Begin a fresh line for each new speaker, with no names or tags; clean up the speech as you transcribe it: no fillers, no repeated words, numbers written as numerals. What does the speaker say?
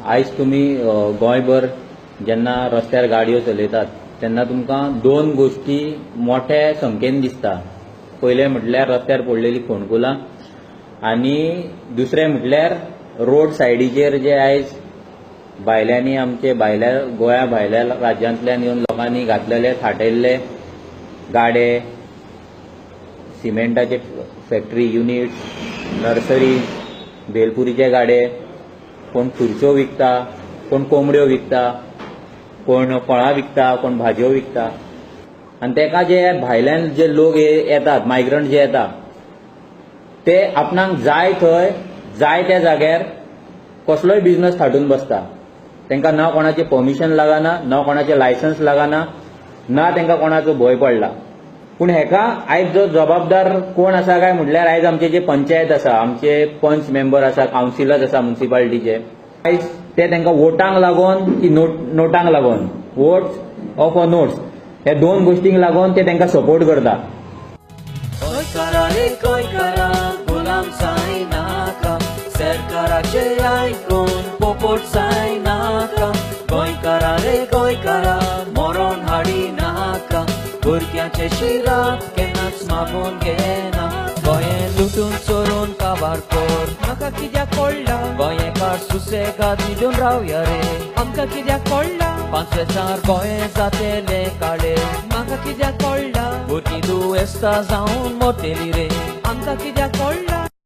आयज तुमी गोंयभर जेन्ना रस्त्यार गाडयो चलयतात तेन्ना तुमकां दोन गोश्टी मोठ्या संख्येन दिसता. पयलें म्हटल्यार रस्त्यार पडलेली फोंडकुलां आनी दुसरें म्हटल्यार रोड सायडीचेर जे आयज भायल्यांनी आमचे भायल्या गोंया भायल्या राज्यांतल्यान येवन लोकांनी घातलेले थाटयल्ले गाडे, सिमेंटाचे फॅक्टरी युनिट्स, नर्सरी, भेलपुरीचे गाडे, कोण खुर्च्यो विकता, कोण कोंबड्यो विकता, कोण फळां विकता, कोण भाजयो विकता. आनी तेका जे भायल्यान जे लोक येतात, मायग्रंट जे येता, ते आपणाक जाय थंय जाय त्या जाग्यार कसलोय बिजनस थाटून बसता. तांकां ना कोणाचें परमिशन लागना, ना कोणाचें लायसन्स लागना, ना तांकां कोणाचो भंय पडला. पूण हेका आयज जो जबाबदार कोण आसा काय म्हटल्यार आयज आमचे जे पंचायत आसा, आमचे पंच मेंबर आसा, कावन्सिलर्स आसा मुन्सिपालिटीचे, आयज ते तांकां वोटांक लागून की नोटांक लागून, वोट्स ऑफ नोट्स ह्या दोन गोश्टींक लागून ते तांकां सपोर्ट करता.
भुरग्यांचे शिराक केन्नाच मागून घेना. गोंयें लुटून चोरून काबार कर,
म्हाका कित्याक पडला?
गोंयेकार सुसेगाद न्हिदून रावया रे,
आमकां कित्याक पडला?
पांचवेचार गोंयें जातेलें काळे,
म्हाका कित्याक पडला?
भुरगीं दुयेंसता जावन मरतली रे,
आमकां कित्याक पडला?